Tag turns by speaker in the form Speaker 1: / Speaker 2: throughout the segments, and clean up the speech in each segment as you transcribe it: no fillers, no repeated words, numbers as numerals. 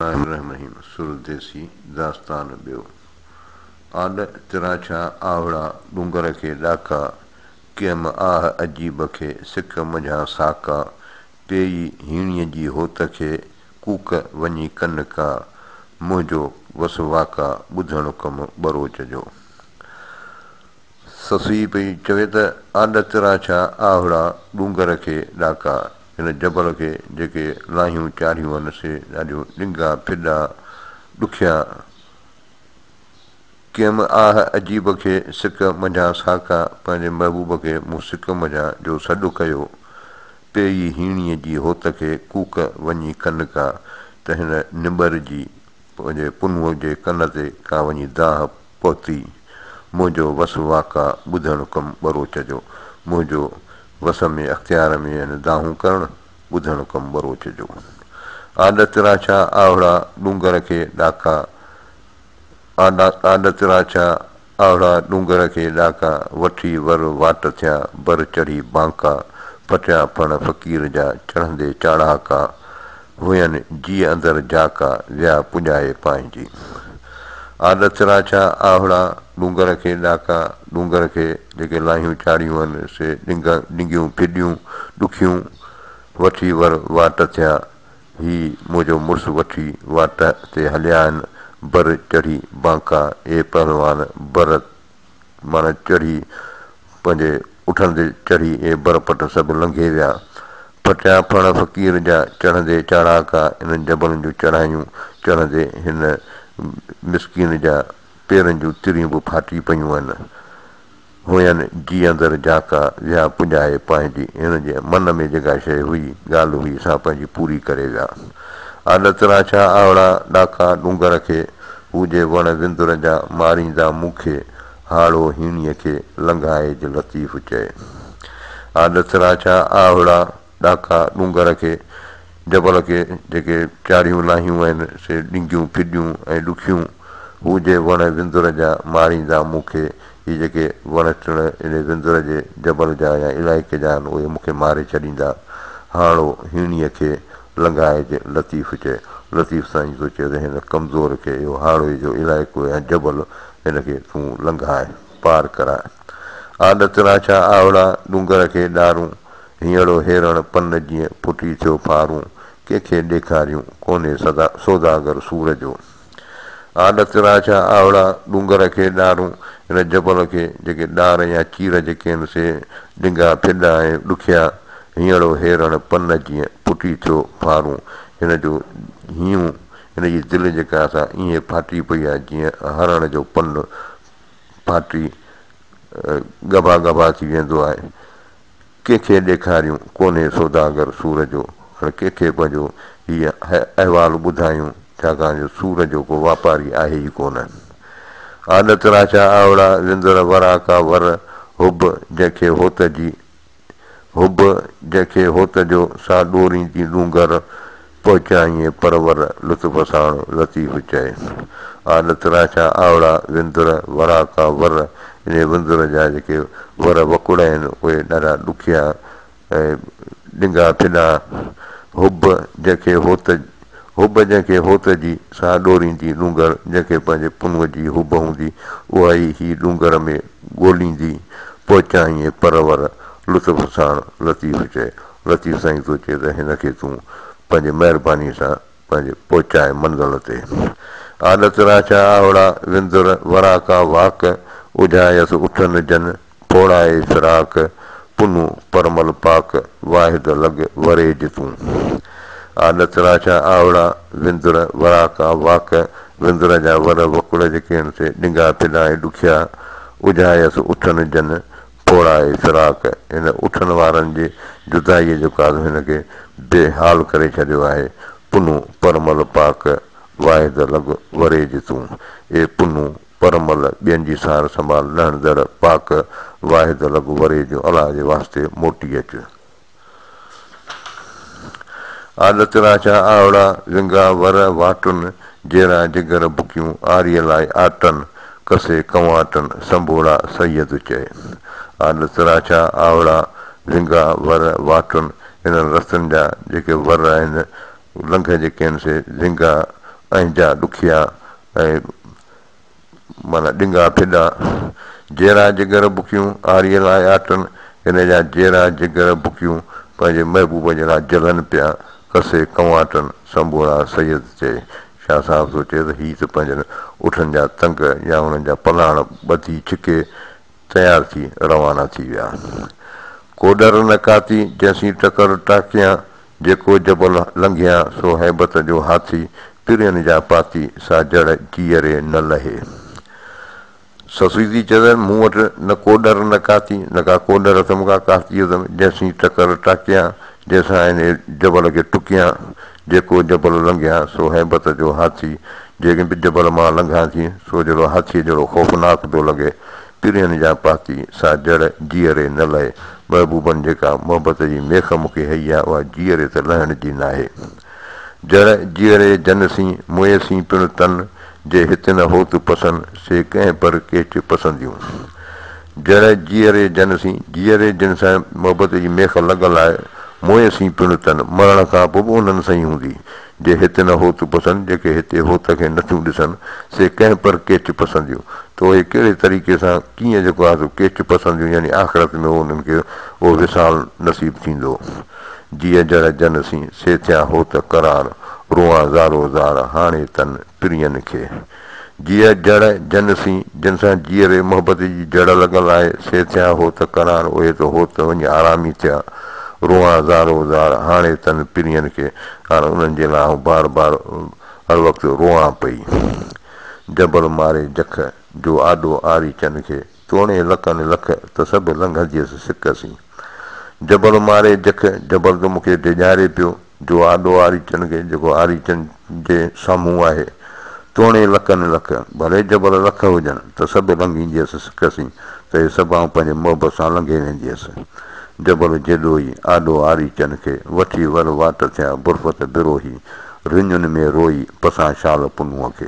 Speaker 1: الرحيم سر ديسي داستان ٻيو، آڏ تراڇا آهوڙا ڏونگر کي ڏاڪا، ڪيم آهه عجيب کي سڪ منجهان ساڪا، پيئي هيڻيء جي هوت کي ڪوڪ وڃي ڪن ڪا، منهنجو وس واڪا ٻڌڻ ڪم ٻروچ جو. سسئي پئي چوي ته، آڏ تراڇا آهوڙا ڏونگر کي ڏاڪا، هن جبل کي جيڪي لاهيون چاڙهيون آهن سي ڏاڍيون ڏنگا ڦڏا ڏکيا. ڪيم آهه عجيب کي سڪ منجهان ساڪا، پنهنجي محبوب کي مون سڪ منجهان جو سڏ ڪيو. پيئي هيڻيء جي هوت کي ڪوڪ وڃي ڪن ڪا، ته هن نٻر جي پنهنجي پنهونء جي ڪن تي ڪا وڃي دانهن پهتي. منهنجو وس واڪا ٻڌڻ ڪم ٻروچ جو، منهنجو وس ۾ اختيار ۾ آهن دانهون ڪرڻ، ٻڌڻ ڪم ٻروچ جو. آڏ تراڇا آهوڙا ڏونگر کي ڏاڪا، آڏ تراڇا آهوڙا ڏونگر کي ڏاڪا، وٺي ور واٽ ٿيا بر چڙهي بانڪا، ڦٽيا ڦڻ فقير جا چڙهندي چاڙهاڪا، هئن جيء اندر جاڪا، ويا پڄائي پانهنجي. آڏ تراڇا آهوڙا ڏونگر کي ڏاڪا، ڏونگر کي جيڪي لاهيون چاڙهيون آهن، سي ڏنگيون ڦڏيون ڏکيون، وٺي ور واٽ ٿيا. هي منهنجو مڙس وٺي واٽ تي هليا آهن، بر چڙهي بانڪا، اي پهلوان بر معنيٰ چڙهي پنهنجي اٺن تي چڙهي اهي بر پٽ سڀ لنگهي ويا. ڦٽيا ڦڻ فقير جا چڙهندي چاڙهاڪا، انهن جبلن جون چڙهايون چڙهندي هن مسڪين جا پيرن جون تريون به ڦاٽي پيون آهن. هئن جيء اندر جاڪا، ويا پڄائي پنهنجي. هن جي من ۾ جيڪا شيء هئي، ڳالهه هئي، سا پنهنجي پوري ڪري ويا. آڏت راڇا آوڙا ڏاڪا ڏونگر کي، هو جي وڻ وندر جا ماريندا مون کي، هاڙهو هيڻيء کي لنگهائج لطيف چئي. آڏت راڇا آوڙا ڏاڪا ڏونگر کي، جبل کي جيڪي چاڙهيون لاهيون آهن، سي ڏنگيون ڦڏيون ۽ ڏکيون، هو جي وڻ وندر جا ماريندا مون کي، هي جيڪي وڻ ٽڻ انهي وندر جي جبل جا يا علائقي جا آهن، اهي مون کي ماري ڇڏيندا. هاڻو هيڻيء کي لنگهائج لطيف چئي. لطيف سائين ٿو چئي ته هن ڪمزور کي اهو هاڙوئي جو علائقو يا جبل هن کي تون لنگهاء، پار ڪراء. آڏت راڇا آوڙا ڏونگر کي ڏارون، هينئڙو هيرڻ پن جيئن ڦٽي ٿيو ڦارون، ڪنهن کي ڏيکاريون، ڪونهي سوداگر سور جو. آڏت راڇا آوڙا ڏونگر کي ڏارون، هن جبل کي جيڪي ڏار يا چير جيڪي آهن سي ڏنگا ڦڏا ۽ ڏکيا، هينئڙو هيرڻ پن جيئن ڦٽي ٿيو ڦارون، هن جو هينئون، هن جي دل جيڪا سا ائين ڦاٽي پئي آهي جيئن هرڻ جو پن ڦاٽي ڳڀا ڳڀا ٿي ويندو آهي. ڪنهن کي ڏيکاريون، ڪونهي سوداگر سور جو. هاڻي ڪنهن کي پنهنجو هيء احوال ٻڌايون، ڇاڪاڻ جو سور جو ڪو واپاري آهي ئي ڪونه. آڏت راڇا آوڙا، وندر وراڪا ور، حب جنهن کي هوت جي، حب جنهن کي هوت جو، سا ڏوريندي ڏونگر، پهچائين پرور، لطف ساڻ لطيف چئي. آڏت راڇا آوڙا، وندر، وراڪا ور، انهي وندر جا جيڪي ور وڪڙ آهن، اهي ڏاڍا ڏکيا ۽ ڏنگا ڦڏا. حب جنهن کي هوت، حب جنهن کي هوت جي، سا ڏوريندي ڏونگر، جنهن کي پنهنجي پنهونء جي حب هوندي، اها ئي هي ڏونگر ۾ ڳوليندي، پهچائين پرور، لطف ساڻ لطيف چئي. لطيف سائين ٿو چئي ته هن کي تون پنهنجي مهربانيء سان پنهنجي پهچاء منزل تي. آڏت راڇا آهوڙا، وندر، وراڪا واڪ، اجهايس اٺن جن، ڦوڙائي فراق، پنهون پرمل پاڪ، واحد لڳ وريج تون. آڏت راڇا آهوڙا، وندر، وراڪا واڪ، وندر جا ور وڪڙ جيڪي آهن سي ڏنگا ڦڏا ۽ ڏکيا، اجهايس اٺن جن، پوڙائي فراق هن اٺن وارن جي جدائيء جو ڪاز هن کي بي حال ڪري ڇڏيو آهي. پنهون پرمل پاڪ واحد لڳ وريج تون. اي پنهون پرمل ٻين جي سار سنڀال لهندڙ پاڪ واحد لڳ وريج الله جي واسطي موٽي اچ. آڏت راڇا آهوڙا ونگا ور واٽن، جيرا جگر بڪيون آريء لاء آٽن، ڪسي ڪنواٽن سنڀوڙا سيد چئي. آڏت راڇا آهوڙا ونگا ور واٽن، هنن رستن جا جيڪي ور آهن، لنگهه جيڪي آهن سي ونگا اهنجا ڏکيا ۽ معنيٰ ڏنگا ڦڏا. جيرا جگر بکيون آريء لاء آٽن، هن جا جيرا جگر بکيون پنهنجي محبوب جي لاء جلن پيا، ڪسي ڪنواٽن، سنڀورا سيد چئي. شاهه صاحب ٿو چئي ته هي ته پنهنجن اٺن جا تنگ يا انهن جا پلاڻ ٻڌي ڇڪي تيار ٿي روانا ٿي ويا. ڪو ڏر نه ڪاتي، جنهن سين ٽڪر ٽاڪيان، جيڪو جبل لنگهيان، سو هيبت جو هاٿي، پرين جا پاتي، سا جڙ جيئري نه لهي. سسئي ٿي چئي ته مون وٽ نه ڪو ڏر نه ڪاتي، نه ڪا ڪو ڏر اٿم ڪا ڪاتي اٿم، جنهن سين ٽڪر ٽاڪيان، جنهن سان انهيء جبل کي ٽڪيان، جيڪو جبل لنگهيان، سو هيبت جو هاٿي، جيڪي به جبل مان لنگهان ٿي، سو جهڙو هاٿيء جهڙو خوفناڪ پيو لڳي. پرين جا پاتي، سا جڙ جيئري نه لهي. محبوبن جيڪا محبت جي ميخ مون کي هنئي آهي، اها جيئري ته لهڻ جي ناهي. جڙ جيئري جن سين، موئي سين پڻ تن، جي هت نه هوت پسن، سي ڪنهن پر ڪيچ پسنديون. جڙ جيئري جن سين، جيئري جن سان محبت جي ميخ لڳل آهي، موئي سين پڻ تن، مرڻ کان پوء به انهن سان ئي هوندي. جي هت نه هوت پسن، جيڪي هتي هوت کي نٿيون ڏسن، سي ڪنهن پر ڪيچ پسنديون. ته اهي ڪهڙي طريقي سان، ڪيئن جيڪو آهي سو ڪيچ پسنديون يعني آخرت ۾ انهن کي اهو وصال نصيب ٿيندو. جيء جڙ جن سين، سي ٿيا هوت قرار، روئان زارو زار، هاڻي تن پرين کي. جيء جڙ جن سين، جن سان جيئري محبت جي جڙ لڳل آهي، سي ٿيا هوت قرار، اهي ته هوت وڃي آرامي ٿيا. روئان زارو زار، هاڻي تن پرين کي. هاڻ انهن جي لاء آئون بار بار هر وقت روئان پئي. جبل ماري جک، جو آڏو آري چن کي. توڻي لکن لک، ته سڀ لنگهنديس سڪ سين. جبل ماري جک، جبل ته مون کي ڊيڄاري پيو، جو آڏو آريچن کي، جيڪو آريچن جي سامهون آهي. توڻي لکن لک، ڀلي جبل لک هجن، ته سڀ لنگهينديس سڪ سين، ته اهي سڀ آئون پنهنجي محبت سان لنگهي وينديس. جبل جيڏو ئي، آڏو آريچن کي، وٺي ور واٽ ٿيا، برفت بروهي، رڃن ۾ روئي، پسان شال پنهونء کي.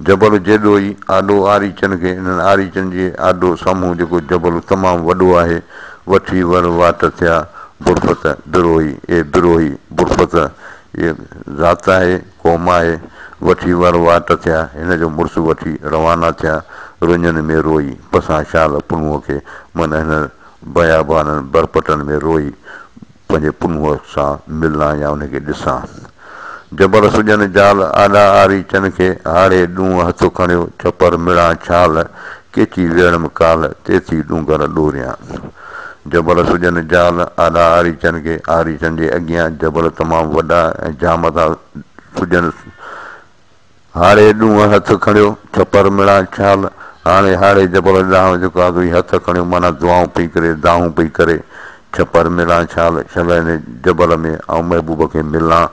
Speaker 1: جبل جيڏو ئي، آڏو آريچن کي، انهن آريچن جي آڏو سامهون جيڪو جبل تمام وڏو آهي، وٺي ور واٽ ٿيا، برفت بروهي، اي بروهي، برفت هيء ذات آهي، قوم آهي، وٺي ور واٽ ٿيا، هن جو مڙس وٺي روانا ٿيا، رڃن ۾ روئي، پسان شال پنهونء کي، من هن بيابانن برپٽن ۾ روئي، پنهنجي پنهونء سان ملان يا ان کي ڏسان. جبل سڄن جال، آڏا آري چن کي، هاڙهي ڏونء هٿ کڻيو، ڇپر مڙان ڇال، ڪيچي ويڙم ڪال، تي ٿي ڏونگر ڏوريان. جبل سڄن جال، آڏا آري چن کي، آري چن جي اڳيان جبل تمام وڏا ۽ جام ٿا سڄن. هاڙهي ڏونء هٿ کڻيو، ڇپر مڙان ڇال، هاڻي هاڙهي جبل ڏانهن جيڪو آ سو هي هٿ کڻيو معنيٰ دعائون پئي ڪري، دانهون پئي ڪري، ڇپر مڙان ڇال، شل هن جبل ۾ آئون محبوب کي ملان،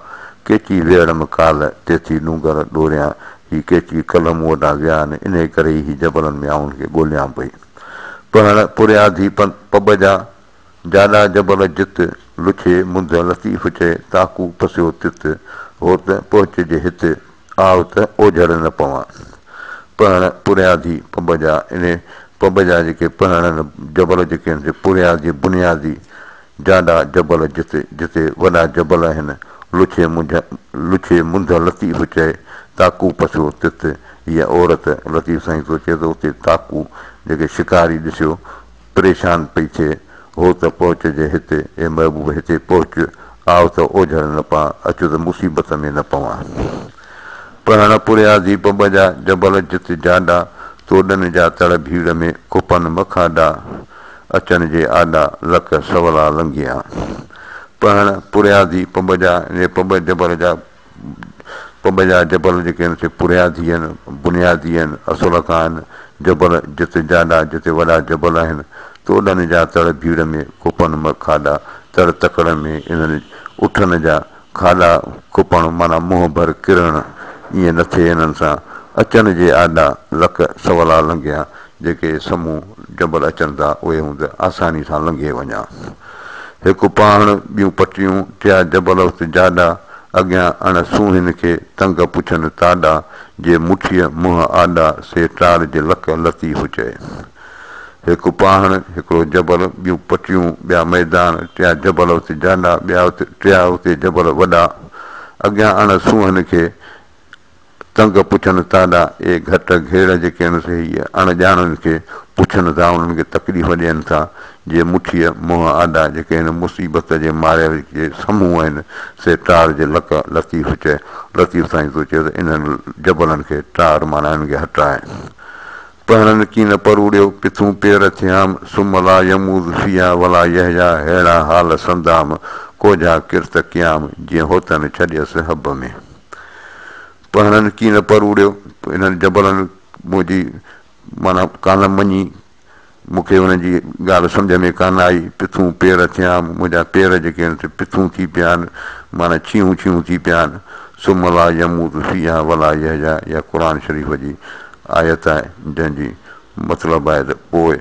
Speaker 1: ڪيچي ويڙم ڪال، تيسين ڏونگر ڏوريان، هي ڪيچي ڪلهه مون وٽان ويا آهن، انهيء ڪري ئي هي جبلن ۾ آئون هن کي ڳوليان پئي. پهڻ پريا ڌي پٻ جا، جاڏا جبل جت، لڇي منڌ لطيف چئي، تاڪو پسيو تت، هوت پهچج هت، آء ته اوجهڙ نه پوان. پهڻ پريادي پٻ جا، انهي پٻ جا جيڪي پهڻ آهن، جبل جيڪي آهن سي پريادي، بنيادي، جاڏا جبل جت، جتي وڏا جبل آهن، لڇي منجهه، لڇي منڌ لطيف چئي، تاڪو پسيو تت، هيء عورت، لطيف سائين ٿو چئي ته اتي تاڪو، جيڪي شڪاري ڏسيو، پريشان پئي ٿئي، هو ته پهچجي هتي، اي محبوب هتي پهچ، آء ته اوجهڙ نه پان، اچ ته مصيبت ۾ نه پوان. پهڻ پريا ڌيپ ٻجا، جبل جت جاڏا، توڏن جا تڙ ڀيڙ ۾، کپن مکاڏا، اچن جي آڏا، لڪ سولا لنگهيان. پهڻ پريا ڌيپ ٻجا، يعني پٻ جبل جا پٻ جا جبل جيڪي آهن سي پريادي آهن، بنيادي آهن، اصل کان آهن. جبل جت جاڏا، جتي وڏا جبل آهن. توڏن جا تڙ ڀيڙ ۾، کوپن م کاڏا، تڙ تڪڙ ۾ انهن اٺن جا کاڏا کوپڻ معنيٰ منهن ڀر ڪرڻ، ائين نه ٿئي انهن سان. اچن جي آڏا، لڪ سولا لنگهيا، جيڪي سمون جبل اچن ٿا، اهي هوند آساني سان لنگهي وڃان. هڪ پاهڻ، ٻيون پٽيون، ٽيا جبل ات جاڏا، اڳيان اڻ سونهين کي، تنگ پڇن تاڏا، جي مٺيء منهن آڏا، سي ٽار جي لڪ لطيف چئي. هڪ پاهڻ، هڪڙو جبل، ٻيون پٽيون، ٻيا ميدان، ٽيا جبل ات جاڏا، ٻيا ات ٽيا اتي جبل وڏا، اڳيان اڻ سونهن کي، تنگ پڇن تاڏا، اي گهٽ گهيڙ جيڪي آهن سي هيء اڻ ڄاڻن کي پڇن ٿا، انهن کي تڪليف ڏين ٿا، جي مٺيء منهن آڏا، جيڪي هن مصيبت جي ماريل جي سامهون آهن، سي ٽار جي لڪ، لطيف چئي، لطيف سائين ٿو چئي ته انهن جبلن کي ٽار معنيٰ انهن کي هٽاء. پهڻن ڪين پروڙيو، پٿون پير ٿيام، ثم لا يموت فيها ولا يحيا، ههڙا حال سندام، ڪوجها ڪرت ڪيام، جيئن هوتن ڇڏيس حب ۾. پهڻن ڪين پروڙيو، انهن جبلن منهنجي معنيٰ ڪانه مڃي، مون کي انهن جي ڳالهه سمجهه ۾ ڪانه آئي، پٿون پير ٿيام، منهنجا پير جيڪي آهن سي پٿون ٿي پيا آهن، معنيٰ ڇيهون ڇيهون ٿي پيا آهن، ثم لا يموت فيها ولا يحيا اها قرآن شريف جي آيت آهي، جنهن جي مطلب آهي ته پوء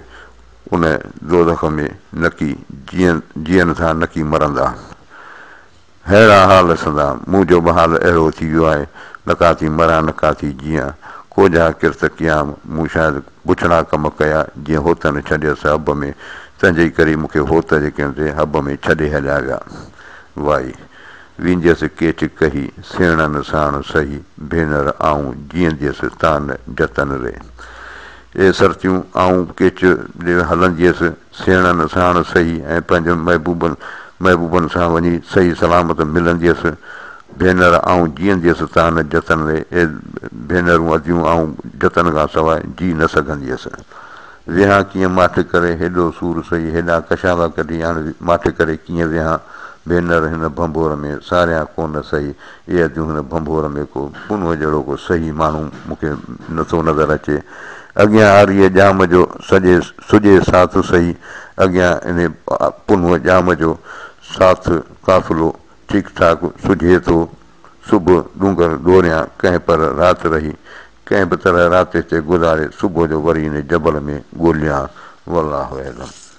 Speaker 1: ان دوزخ ۾ نڪي جيئن ٿا نڪي مرندا. ههڙا حال سندا، منهنجو به حال اهڙو ٿي ويو آهي، نڪا ٿي مران نڪا ٿي جيئان، ڪوجها ڪرت ڪيام، مون شايد بڇڙا ڪم ڪيا، جيئن هوتن ڇڏيس حب ۾، تنهن جي ڪري مون کي هوت جي ڪنهن تي حب ۾ ڇڏي هليا ويا. وائي، وينديس ڪيچ ڪهي، سيڻن ساڻ سهي، ڀينر آئون جيئنديس تان جتن ري. اي سرتيون، آئون ڪيچ ڏي هلنديس، سيڻن ساڻ سهي ۽ پنهنجن محبوبن محبوبن سان وڃي صحيح سلامت ملنديس. ڀينر، آئون جيئنديس تان نه جتن ري. اي ڀينرون اديون، آئون جتن کان سواء جي نه سگهنديس. ويهان ڪيئن ماٺ ڪري، هيڏو سور سهي، هيڏا ڪشالا ڪڍي، هاڻ ماٺ ڪري ڪيئن ويهان؟ ڀينر، هن ڀنڀور ۾ ساريان ڪونه سهي. اي اديون، هن ڀنڀور ۾ ڪو پنهونء جهڙو ڪو صحيح ماڻهو مون کي نٿو نظر اچي. اڳيان آريء ڄام جو سڄي سڄي ساٿ سهي، اڳيان انهي پنهونء ڄام جو ساٿ قافلو ٺيڪ ٺاڪ سجهي ٿو. صبح ڏونگر ڏوريان ڪنهن پر رات رهي، ڪنهن به طرح رات هتي گذاري صبح جو وري انهي جبل ۾ ڳوليان. والله اعلم.